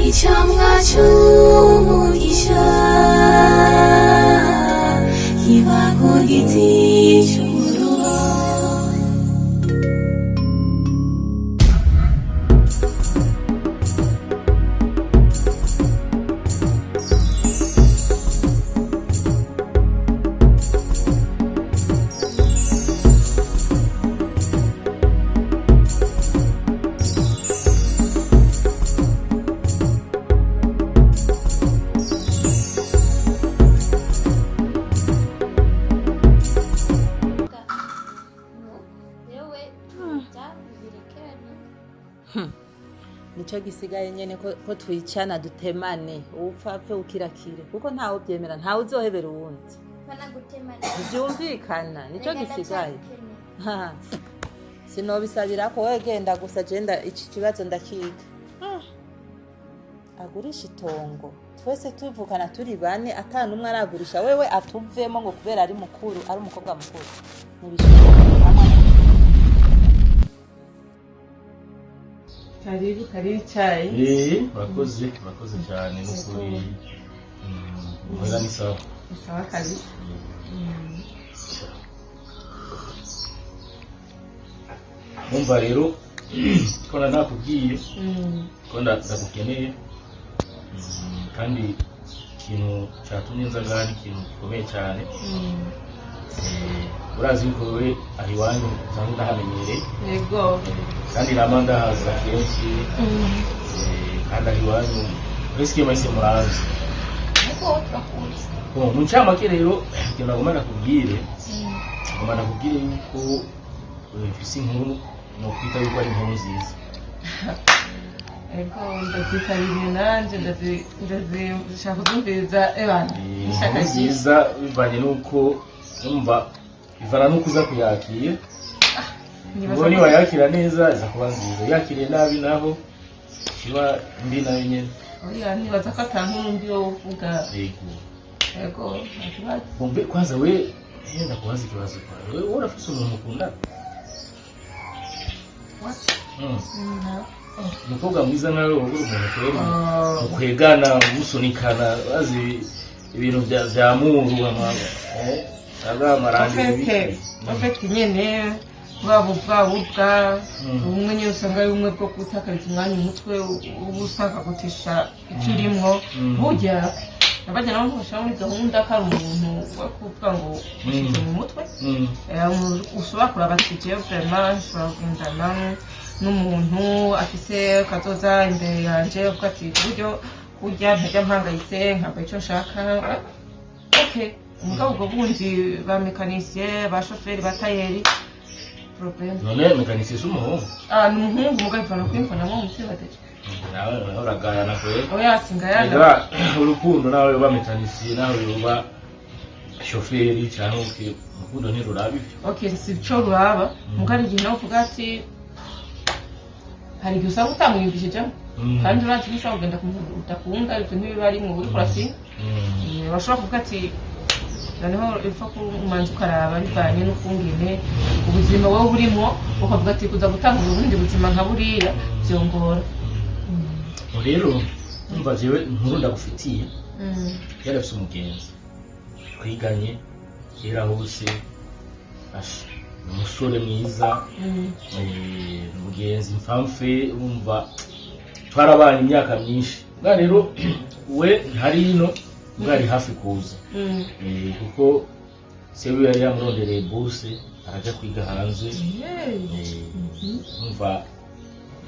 Icamwa c'umugisha kiba ku giti c'umuruho. Rero we tuza birekerane. Nico gisigaye nyene ko twicana dutemane, upfa apfe ukirakire, kuko ntawe ubyemera, ntawe uzohebera uwundi. Banagutemana. Ntibyumvikana, nico Reka gisigaye. ndacyagukeneye. Ha. Sinobisabira ko wowe genda gusa, jenda iki kibazo ndakiga. Agurisha itongo twese tuvukana turi bane, ata n'umwe aragurisha, wewe atuvemo ngo kubera ari mukuru, ari umukobwa mukuru, ntibishoboka. Karibu, karibu icyayi. Urakoze, urakoze cyane n'ukuri. Muhera ni sawa? Ni sawa kabisa. Numva rero ko nakubwiye ko ndagukeneye. Kandi ikintu cyatumye nza ngaha ni ikintu gikomeye cyane. Urazi yuko wewe aho iwanyu usanzwe ndahamenyereye. Yego. Kandi nama ndahaza kenshi. Kandi aho iwanyu presque mwese murazi. Yego, turakuzi. Bon, mu ncamake rero, ikintu nagomba nakubwire, ngomba nakubwire yuko mfise inkuru nokwita yuko ari inkuru nziza. Yego, ndazitabiriye nanjye, ndazishaka kuzumviriza ebana. Inkuru nziza bivanye n'uko umva, bivana n'uko uza kuyakira. Ubwo niwayakira neza iza kuba nziza, uyakiriye nabi naho kiba mbi nayo nyene. Oya, nibaza ko ata nkuru mbi wowe uvuga. Yego. Yego, nta kibazo. Bombe kwanza we, ndakubaza ikibazo kwawe, wewe urafise umuntu mukundana? What? Umukobwa mwiza nkawe wabura umuntu kwera Ah. mukwegana, musunikana, bazi ibintu vya muru ama agamarandi. En fait, en fait nyene bwa ubumwe nyine usanga ari bumwe bwo gutakariza umwanya umutwe, uba usanga gutisha icyo urimwo. Burya abajya nabo ntibashira muri gahunda ko ari umuntu wo kuvuga ngo ushyize mu mutwe. Ushobora kuraba ati jewe vraiment nshobora kugendana n'umuntu afise kazoza imbere yanje, uvuga ati ku buryo kurya ntajya mpangayitse, nkaba icyo nshaka. Okay, umugabo ubwo bundi ba mécanicien, ba shoferi, ba tailleur, problème. None mécanicien si umuhungu? Ah, ni umuhungu, mugabo ivana kwimvanamo umutima deje. Nawe nawe uragayana kwera. Oya, singayana. Ega urukundo, nawe yoba mécanicien, nawe yoba shoferi cyangwa urukundo ntiruraba ivyo. Okay, si cyo ruraba, mugabo igihe nawe uvuga ati hari igihe usanga utamwiyumvishijemo. Kandi urazi ko ushobora kugenda ku muntu udakunda, ibyo ntibiba ari mu uri kurasi. Bashobora kuvuga ati noneho ipfa kumanza ukaraba bivanye n'ukungene ubuzima wowe burimo, ukavuga ati kuza gutanga ubundi buzima nka buriya byongora. Rero umva, jewe inkuru ndagufitiye, yari afise umugenzi twiganye kera hose. Asha, ni umusore mwiza. Umugenzi mfamfe, urumva twarabanye imyaka myinshi. Bwa rero we ntari ino, bwa ari hafi kuza. Kuko se wiwe yari yamurondereye bourse, araja kwiga hanze. Umva,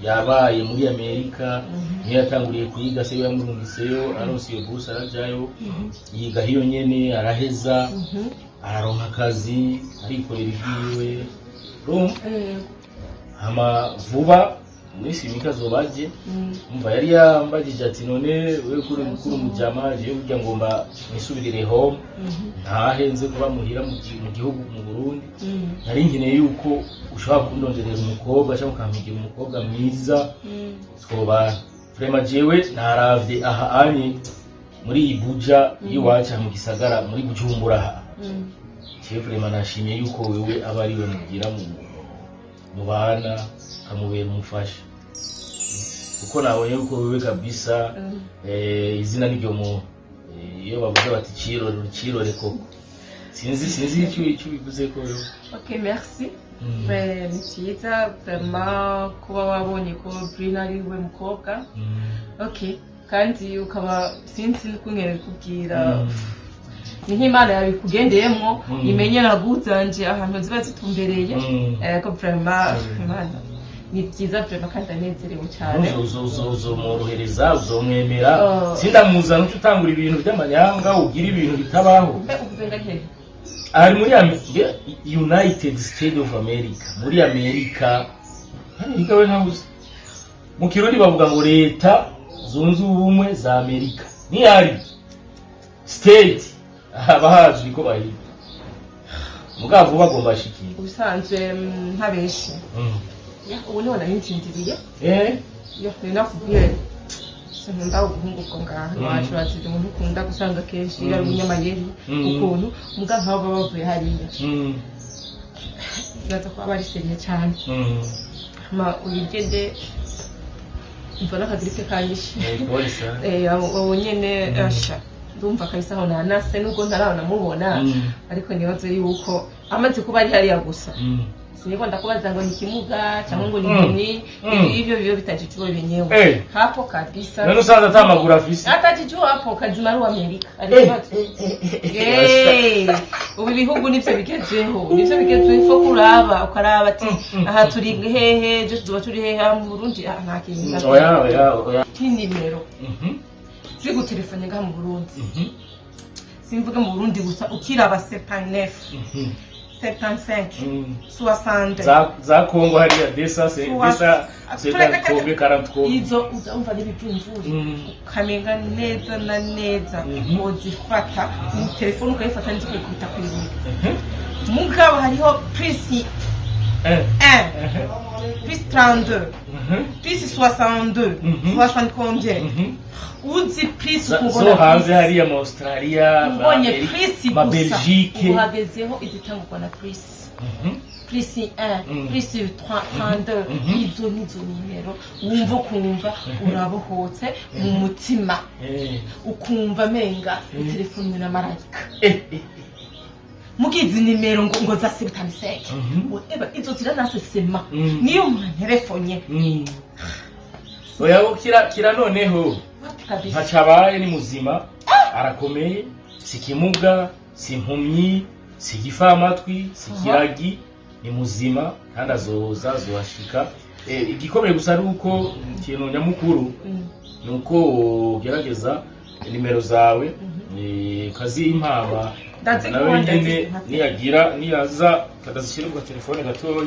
yabaye muri Amerika, niyo yatanguriye kwiga. Se yamurungiseyo, aronse iyo bourse, arajayo, yiga hiyo nyene, araheza, araronka akazi, arikorera ibyiwe. Urumva, hama vuba mu minsi mike azoba aje. Umva, yari yambagije ati none wewe kuri umujama, jewe burya ngomba nisubirire home, ntahe nze kuba muhira mu gihugu mu Burundi. Nari nkeneye yuko ushobora kundonderera umukobwa cyangwa ukampigira umukobwa mwiza twobana. Vraiment jewe naravye aha anye muri iyi buja y'iwacu aha mu gisagara, muri Bujumbura aha. Je vraiment nashimye yuko wewe aba ari we mugira mu bana, kamubera umufasha, kuko nabonye yuko wewe kabisa izina niryo mu iyo bavuze bati cirore, cirore koko, sinzi icyo bivuze ko wewe. Ok, merci. Ni vyiza vraiment kuba wabonye ko Brina ari we mukobwa. Ok, kandi ukaba, sinzi n'ukungene bikubwira, ni nk'Imana yabikugendeyemwo, imenye naguzanje ahantu ziba zitumbereye. Ko vraiment Imana ni byiza vraiment, kandi ndanezerewe cyane. Uzomworohereza, uzomwemera? Oh. Sindamuzana uca utangura ibintu by'amanyanga, ugira ibintu bitabaho. Mbe uvuze ngo hehe? Ari muri United States of America, muri Amerika. Amerika we ntabuze, mu Kirundi bavuga ngo Leta Zunze Ubumwe za Amerika, niyari state abahazwi ko bahita mugabo vuba agomba ashikira. Ubusanzwe ntabeshi. Ya, ubu niho nari nsindiriye. Yo nari nakubwiye, sinkunda ubuhungu bwo ngaha iwacu. Bazira umuntu ukunda gusanga kenshi ari umunyamayeri, ukuntu muga nk'abo baba bavuye hariya, baza kuba bari sérieux cyane. Ma uyigende mva n'aka grippe kanyishe. Pole sana. Abo nyene, asha, ndumva kabisa aho nanase nubwo ntaranamubona, ariko nibaze yuko amaze kuba ari hariya gusa, siniko ndakubaza ngo ni kimuga cyangwa ngo ni impumyi. Ivyo byo bitajijua wenyewe hapo kabisa. None usanze ata maguru afise? Atajijua hapo, kazima ari Amerika ari. Ubu ibihugu nivyo bigezweho, nivyo bigezweho. Ifo kuraba, ukaraba ati aha turi hehe, ejo tuzoba turi hehe? Aha mu Burundi, ah, nta kintu. Oya, oya, oya. Nk'inimero zigutelefone ngaha mu Burundi, simvuge mu Burundi gusa, ukiraba 79, 75, 60, Za Kongo hariya desa se desa Tureka. 70 kombe 40 kombe. Izo uza umva n'ibijumvuri, ukamenga neza na neza wozifata mu telefone, ukayifata neza, ukayikubita kw'ibuye. Mugabo hariho plus 1, plus 32, plus 62, 60 combien, uzi plus Zo ukubona hanze plus. hariya mu Australia, ma Ubonye Amerika, plus ma gusa, Belgique. uhagezeho izitangurwa na plus, plus 1, plus 3, 32. Izo nizo nimero wumva ukumva urabohotse mu mutima, ukumva menga utelefone na marayika. Mugizi nimero ngo za 75, eba, izo ziranasesema. Niyo mwanterefonye. Oya, kira kira noneho. Wapi kabisa. Ntacabaye, ni muzima, arakomeye, si kimuga, si impumyi, si igifamatwi, si kiragi, ni muzima kandi azoza, azohashika. Igikomeye gusa ari uko ikintu nyamukuru ni uko ugerageza nimero zawe ukazimpama. Ndaziguha, nawe nyene ndaziguha. niyagira niyaza kadazishyira ku telefone gatoya,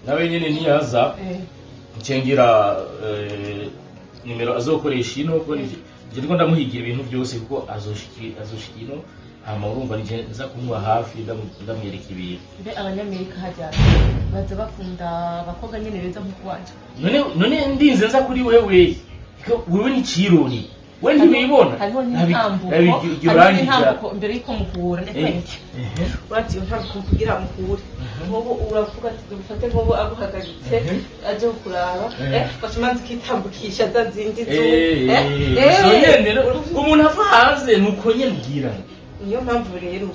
nawe nyene niyaza ncengira nimero azokoresha ino, kuko nije ndiko ndamuhigira ibintu byose, kuko azoshika ino, hama urumva nije nza kumuba hafi, ndamwereka ibintu. Mbe Abanyamerika hajya baza bakunda abakobwa nyene beza nk'uko wanje? None ndinze nza kuri wewe. Iko wewe ni cirori, we ntiwibona. Hariho n'intambuko, Iryo hariho rangi rya n'intambuko mbere y'uko muhura, ndakwereke. Urazi iyo ntambuko kugira muhure, nk'ubu uravuga ati dufate nk'ubu aguhagaritse, aje kukuraba, baca ukitambukisha za zindi zu Izo nyene rero, umuntu ava hanze nuko nyene ubwira. Niyo mpamvu rero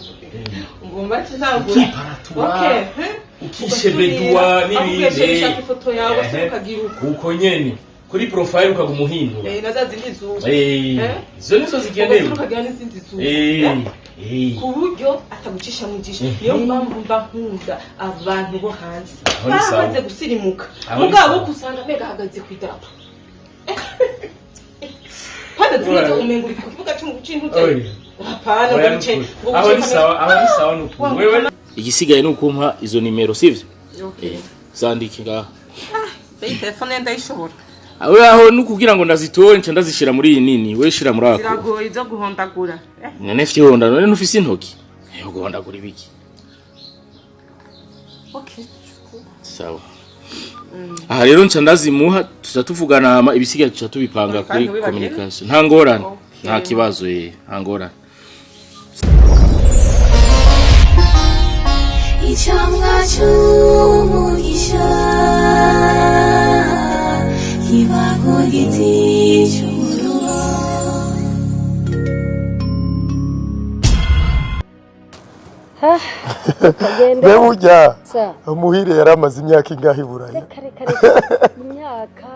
ngomba nce ntangura. Ukiparatura, Okay, ukishebedua n'ibindi. Ugashyira ifoto yawe se, ukagira uko. Uko nyene kuri profile ukaguma uhindura. Na za zindi zu Izo nizo zikenewe. Ugasura ukagira n'izindi zu ku buryo atagucisha mu jisho. Niyo mpamvu mba nkunda abantu bo hanze, Aho ni sawa. bamaze gusirimuka. Aho ni Mugabo sawa. usanga mbega ahagaze ku idarapo hano zimeze, umenga uri ku kibuga c'intuze. Oya. Hapana, ngo Oya, wicaye nukuri. ngo Aho ni wicaye. sawa, aho ni sawa nukuri. Wewe igisigaye ni ukumpa izo nimero, sivyo? Okay. Zandike ngaha. Iyi telefone ndayishobora. Aho aho ni ukugira ngo ndazitore, nca ndazishira muri iyi nini, we shira muri ako. Ziragoye zo guhondagura. None fyonda, none ntufise intoki? Guhondagura ibiki? Okay. Sawa, aha rero nca ndazimuha, tuca tuvugana, hama ibisigaye tuca tubipanga kuri Kandi wibagire? communication. Nta ngorane. Okay. Nta kibazo, nta ngorane. Icamwa c'umugisha kiba ku giti c'umuruho. Kagende. Mbe burya Sa. muhire yari amaze imyaka ingahe i Buraya? Reka reka reka, imyaka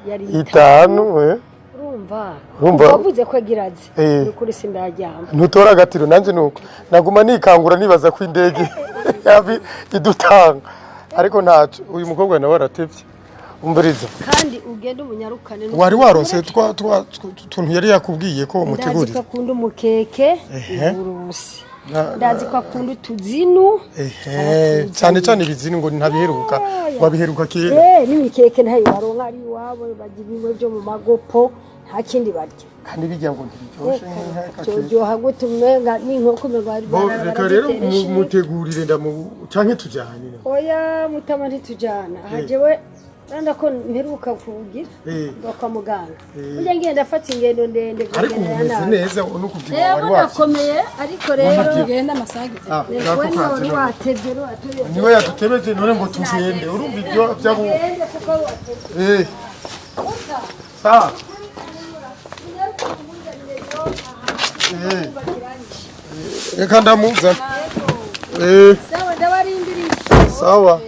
yari 5, eh? Urumva. Urumva. Wavuze ko agira azi. Eh. Ni ukuri sindaryama. Ntutora agatiro, nanjye nuko naguma nikangura nibaza ko indege yabi idutanga, ariko ntaco. Uyu mukobwa nawe aratevye, umviriza. Kandi ugende umunyarukane. Wari waronse twa twa tuntu yari yakubwiye ko Ndazi ko umutegurira? akunda umukeke. Ehe. Uburusi. Ndazi ko akunda utuzinu. Ehe, cyane cyane ibizini, ngo ntabiheruka, wabiheruka kera. Eh, n'imikeke ntayo waronka ari iwabo, barya ibimwe byo mu magopo, nta kindi barya. Kandi bijya ngo ntibiryoshe nk'aka. Byoryoha gute? Umenga n'inkoko, umenga Bo reka rero mutegurire, ndamu canke tujyane. Oya mutama, ntitujyana aha. Jewe randa ko mperuka kugira ngo kwa muganga. Burya ngenda afata ingendo ndende. Ariko ubu kugendera umeze nabi. neza, no kubyibuha Rero wari wakira. ndakomeye, ariko rero Tugenda amasaha. Ah, we ngako niwe kazi wari none. watevye, watevye. Niwe yadutebeje none ngo tugende, urumva ibyo byabu. Tugende kuko watevye. Eh, sa eh, reka ndamuzana, eh. Sawa, ndabarindiriye. Sawa.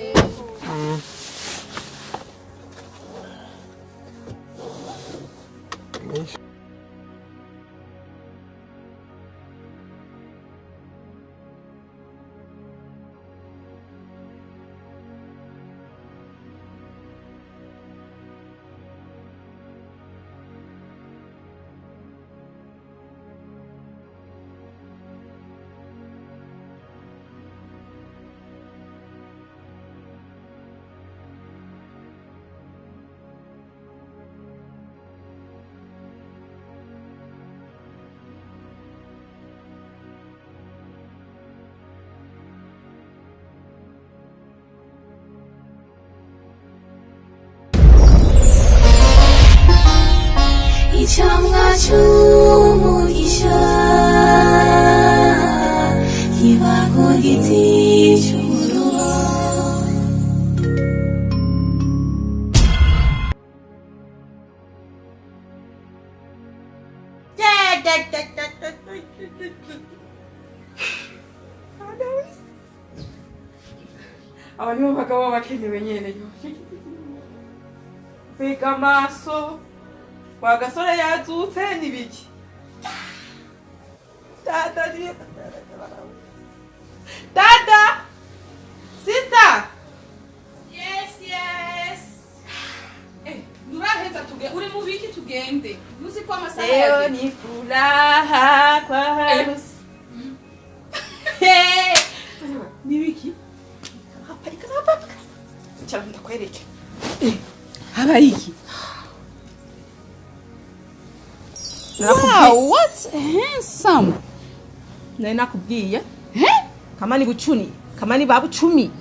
Icamwa c'umugisha kiba ku giti c'umuruho. Aba nibo bagabo bakenewe nyene. Mbega amaso wa gasore yazutse n'ibiki? Dada, dada, sister. Yes. Eh, nuraheza tuge uri mu biki? Tugende, ntuzi ko amasaha Leo yageze? ni furaha kwa harusi. Hey! Ni biki? Hapa, ikana hapa. Icara ndakwereke. Habaye iki? Wow, what handsome! Nari nakubwiye. Kama ni bucuni, kama ni babucumi.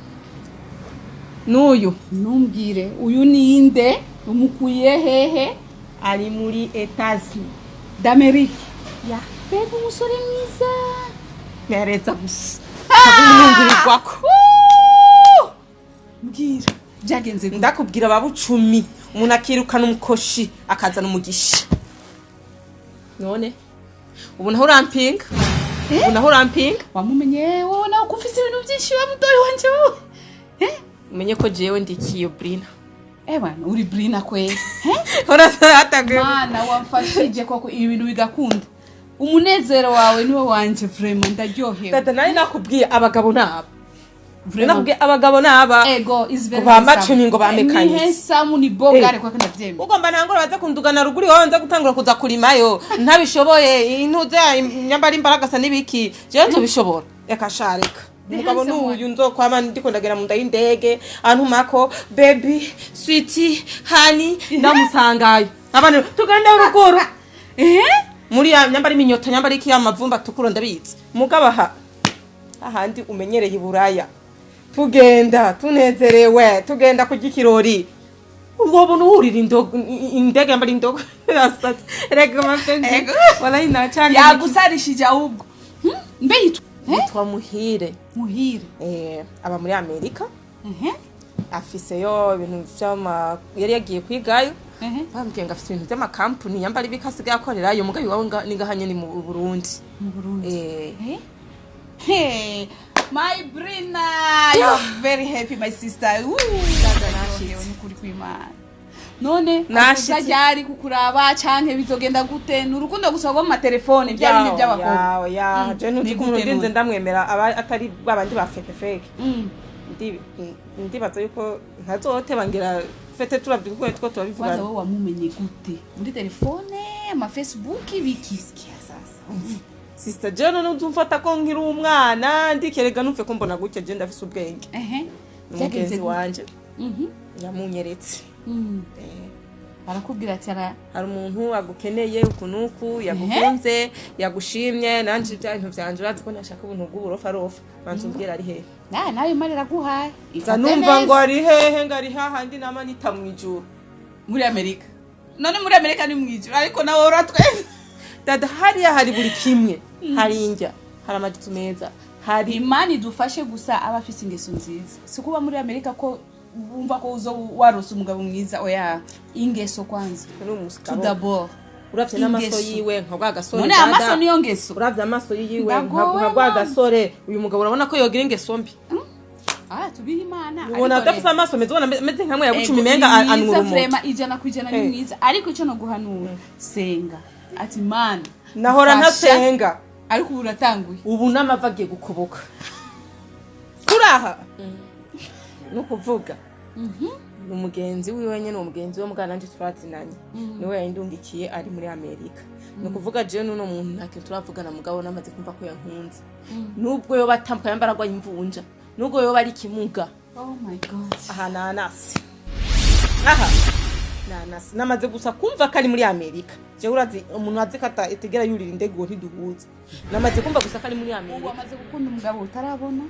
N'uyu. Ntumbwire, uyu ni inde? Umukuye hehe? Ari muri Etazi. D'Amerique ya? Mbega umusore mwiza! Mereza gusa. Kagumungurirwako. Mbwira, byagenze gute? Ndakubwira babucumi, umuntu akirukana umukoshi akazana umugisha. None ubu naho urampinga? Ubu naho urampinga? Wamumenye wowe nawe ko ufise ibintu byinshi, wa mutoyi wanje wowe? Eh? Umenye ko jewe ndi kiyo Brina. Ewana, uri Brina kweli. Uratanguye. Mana wamfashije koko ibintu bigakunda. Umunezero wawe niwo wanje, vraiment ndaryohewe. Dada, nari nakubwiye, abagabo naba. Vraiment. Nakubwiye, abagabo naba. Ego is very Ngo ba handsome. macumi, ngo ba Ni mekanisi. handsome, ni bogare kwako, ndavyemera. Ugomba ntangura baze kundugana ruguru iwawe, nza gutangura kuza kurimayo ntabishoboye, intuze nyambara imbaragasa n'ibiki, jewe nzobishobora? Reka sha, reka. Umugabo handsome. n'uyu nzokwama ndiko ndagera mu nda y'indege, antumako baby, sweetie, honey, ndamusangayo abantu tugende ruguru. Eh? Muri ya nyambara iminyoto, nyambara iki, amavumba atukura, ndabizi. Mugabo aha ahandi umenyereye i Buraya, tugenda tunezerewe, tugenda kurya ikirori, ubwo wurira indege yambara indogo asatse. Rega mapenzi, wallahi nacanga. Yagusarishije ahubwo. Mbe yitwa Yitwa Muhire. Muhire. Aba muri Amerika. Afiseyo ibintu vy'ama yari yagiye kwigayo. Bambwiye ngo afise ibintu vy'amakampuni, yambara ibiki asigaye akorerayo, mugabe iwabo ni ngaha nyene mu Burundi. Mu Burundi. Eh. Hey, my Brina, you are very happy, my sister. Woo, ndaryohewe n'ukuri kw'Imana. None Nashitse. azoza ryari kukuraba, canke bizogenda gute? Ni urukundo gusa rwo mu matelefone, bya bindi by'abakobwa? Yawe ya je ntuzi Ni ko umuntu gute ndinze none? ndamwemera aba atari babandi ba fake fake. Ndibaza yuko ntazoteba, ngira fete turavye kuko two Kwanza turabivugana. wowe wamumenye gute? Muri telefone, ama Facebook, ibiki? Sasa sister, je none uzumfata ko nkiri umwana, ndikerega numve ko mbona gutya, je ndafise ubwenge. Byagenze Umugenzi gute? wanje yamunyeretse. Barakubwira ati ara Hari umuntu agukeneye uku n'uku, yagukunze, yagushimye. Nanje ibya bintu vyanje, urazi ko ntashaka ubuntu bw'uburofarofa. Banza umbwira ari hehe. Na nawe Imana iraguhaye. Nza Ifate numva ngo neza. ari hehe, ngo ari hahandi nama nita mw'ijuru. Muri Amerika. None muri Amerika ni mwijuru, ariko nawe uratweza. Dada, hariya hari buri kimwe, hari indya, hari amazu meza, hari Imana idufashe gusa aba afise ingeso nziza. Si kuba muri Amerika ko wumva ko uzo warose umugabo mwiza, oya, ingeso kwanza. N'umusitabo. Tout d'abord Uravye n'amaso ingeso. yiwe nka bwa gasore. None dada. amaso niyo ngeso? Uravye amaso yiwe nka Ndagowe, nka bwa mama. gasore, uyu mugabo urabona ko yogira ingeso mbi? Ah, tubihe Imana. Ubona Ariko adafise amaso meza, ubona ameze nkamwe yagucuma Ego, imenga ni mwiza. anura umuntu. Vraiment, 100% ni Eh. mwiza, ariko icyo noguhanura, senga ati: "Mana, Nahora mfasha." ntasenga. Ariko ubu uratanguye. Ubu n'amava agiye gukoboka turaha. Ni ukuvuga ni umugenzi wiwe nyene, uwo mugenzi we mugana nanje twazinanye, niwe yayindungikiye, ari muri Amerika. Ni ukuvuga jewe n'uno muntu nta kintu turavugana, mugabo namaze kumva ko yankunze, nubwo yoba atambuka yambara agwaye imvunja, nubwo yoba ari ikimuga. Oh my God. Aha nanasi, aha nanasi, namaze gusa kumva ko ari muri Amerika. Jewe urazi umuntu azi ko atigera yurira indege, uwo ntiduhuza. Namaze kumva gusa ko ari muri Ubu Amerika. wamaze gukunda umugabo utarabona.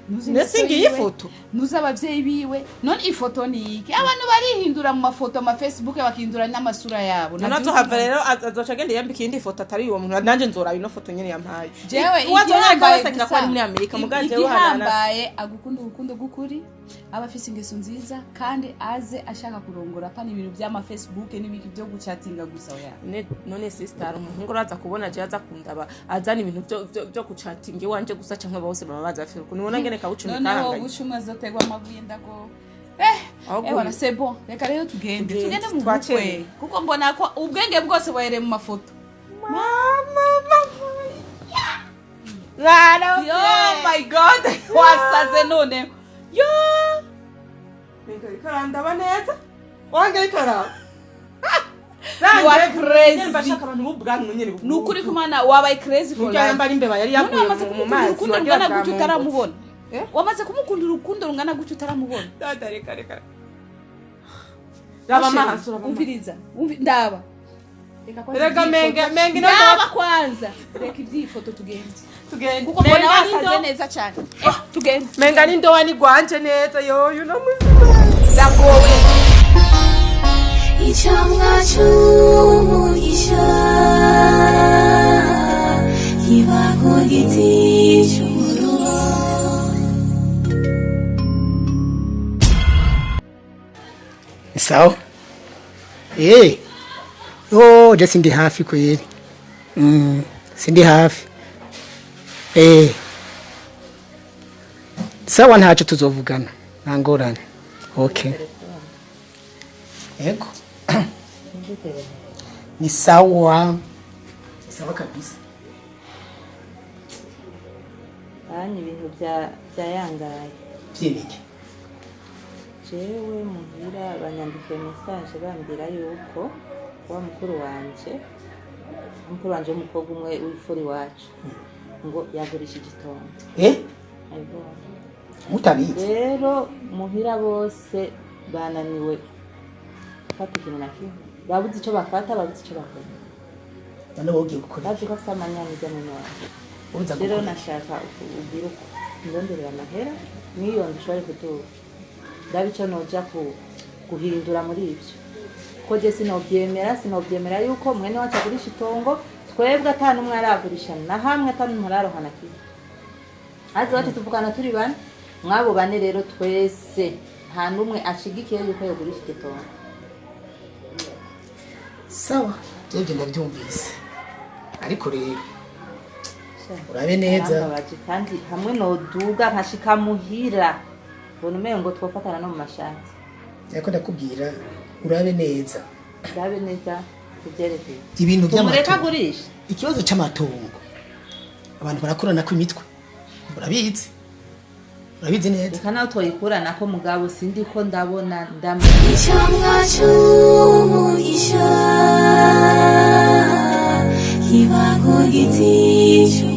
Ntuzi Mbese ingeso ngiyi yiwe, ifoto? Ntuzi abavyeyi biwe. None ifoto ni iki? Abantu barihindura mu mafoto, ama Facebook, bakihindura n'amasura yabo. None Navyo azohava uzi. rero azoca agenda yambika iyindi foto atari uwo muntu, nanje nzoraba ino foto nyene yampaye. Jewe Uwo azonyereka igihambaye wese akira ko ari gusa, muri Amerika, mugabo jewe hananasi. igihambaye agukunda urukundo rw'ukuri, aba afise ingeso nziza, kandi aze ashaka kurongora, pana ibintu by'ama Facebook n'ibiki byo guchatinga gusa, oya. None sister, umuhungu uraza kubona je aza kundaba azana ibintu vyo guchatinga iwanje gusa, canke bose baba baza bafise ukuntu ubona ngene kawucumi Noneho kahanganye. bucumi azotegwa amabuye, ndago Ahubwo wana, c'est bon, reka rero tugende. Tugende, Tugende mu twacerewe. bukwe, kuko mbona ko ubwenge bwose buhereye mu mafoto. Mama, mwana. Yo my God, wasaze none yo. Reka, ariko arandaba neza wange, ariko araba. You are crazy. Mbashaka abantu b'ubwanwa nyene. Ni ukuri kumana wabaye crazy for Burya life. yambara imbeba yari None yaguye wamaze mu kumukunda mazi urukundo wagira rungana gutyo bwa utaramubona? Eh? Wamaze kumukunda urukundo rungana gutyo utaramubona? Dada, reka reka, raba amaso, raba amaso. Umviriza, ndaba. Reka kwanza Reka iby'iyi menge foto. menge ino. Ndaba kwanza, reka iby'iyi foto tugende. Tugende. Kuko mbona Menga wasaze neza cyane. Tugende. Menga n'indowa ni gwanje neza yoyu no muzima. Ndagowe. Icamwa c'umugisha kiba ku giti c'umuruho. Sawa. Oh, je sindi hafi kweli. Sindi hafi. Sawa, ntacyo tuzovugana. Nta ngorane. Okay. Ego. Ni sawa. Ni sawa kabisa. Banya ibintu bya byayangaye. Vyibiki? Jewe muhira banyandikiye message, bambwira yuko wa mukuru wanje, mukuru wanje w'umukobwa umwe w'ifuri iwacu, ngo yagurishije itongo. Ego. Mutabizi. Rero muhira bose bananiwe gufata ikintu na kimwe, babuze icyo bafata, babuze icyo bakora. None wowe ugiye gukora? Bazi ko afite amanyamijya mu wanjye. Uza Rero gukora. nashaka ubwire uko ndonderera amahera n'iyo nzu ushobore kuduga, ndabe icyo noja guhindura muri ibyo, ko je sinobyemera, sinobyemera yuko mwene wacu agurisha itongo, twebwe ata n'umwe aragurisha na hamwe, ata n'umwe araroha na kimwe. Hazi iwacu tuvugana turi bane. Mw'abo bane rero twese nta n'umwe ashigikiye yuko yogurisha iryo tongo. Sawa, ibyo ndabyumvise, ariko rero urabe neza. Arambabaje, kandi hamwe noduga nkashika muhira mbona umengo ngo twofatana no mu mashati. Ariko ndakubwira urabe neza. Ndabe neza kuvyerekeye Ibintu tumureke by'amatongo. agurisha. Ikibazo c'amatongo, abantu barakorana ko imitwe, urabizi, urabizi neza. Reka nawe twoyikuranako, mugabo sindiko ndabona ndam Icamwa c'umugisha kiba ku giti.